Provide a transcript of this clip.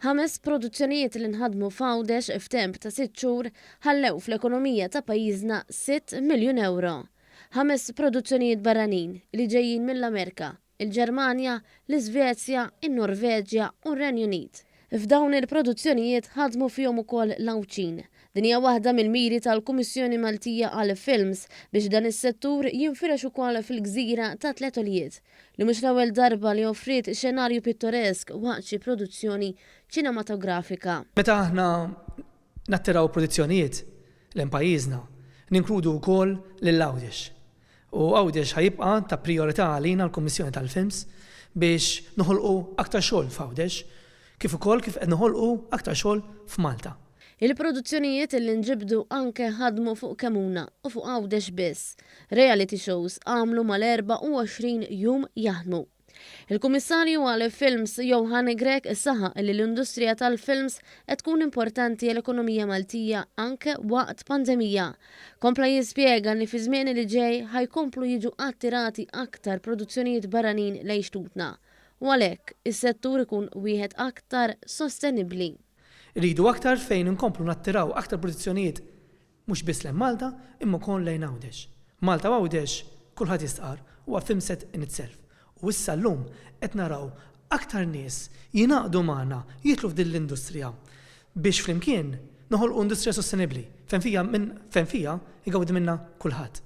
Ħames produzzjonijiet li nħadmu f'Għawdex f'temp ta' sitt xhur ħallew fl-ekonomija ta' pajjiżna 6 miljun ewro. Ħames produzzjonijiet barranin li ġejjin mill-Amerika, il-Ġermanja, l-Iżvezja, in-Norveġja u r-Renju Unit. F'dawn il-produzzjonijiet ħadmu fihom ukoll l-Għawdxin. Din hija waħda mill-miri tal-Kummissjoni Maltija għal Films biex dan is-settur jinfirex ukoll fil-gżira ta' Tliet Għoljiet, li mhux l-ewwel darba li offriet xenarju pittoresk waqt xi produzzjoni ċinematografika. Meta aħna nattiraw produzzjonijiet lejn pajjiżna, ninkludu wkoll lil Għawdex. U Għawdex ħa jibqa' ta' prijorità għalina l-Kummissjoni tal-Films biex noħolqu aktar xogħol f'Għawdex, kif ukoll kif qed noħolqu aktar xogħol f'Malta. Il-produzzjonijiet li nġibdu anke ħadmu fuq Kemmuna u fuq Għawdex biss. Reality shows għamlu mal-24 jum jaħdmu. Il-Kummissarju għal Films Johann Grech saħaq li l-industrija tal-films qed tkun importanti għall-ekonomija Maltija anke waqt pandemija. Kompla jispjega li fi żmien li ġej ħa jkomplu jiġu attirati aktar produzzjonijiet barranin lejn xtutna. U għalhekk is-settur ikun wieħed aktar sostenibbli. Rridu aktar fejn inkomplu nattiraw aktar produzzjonijiet mhux biss lejn Malta imma wkoll lejn Għawdex. Malta u Għawdex, kulħadd jistqar, huwa film set in itself. U issa llum qed naraw aktar nies jingħaqdu magħna jidħlu f'din l-industrija biex flimkien noħolqu industrija sostenibbli fejn fija minn fejn fija jgawdi minnha kulħadd.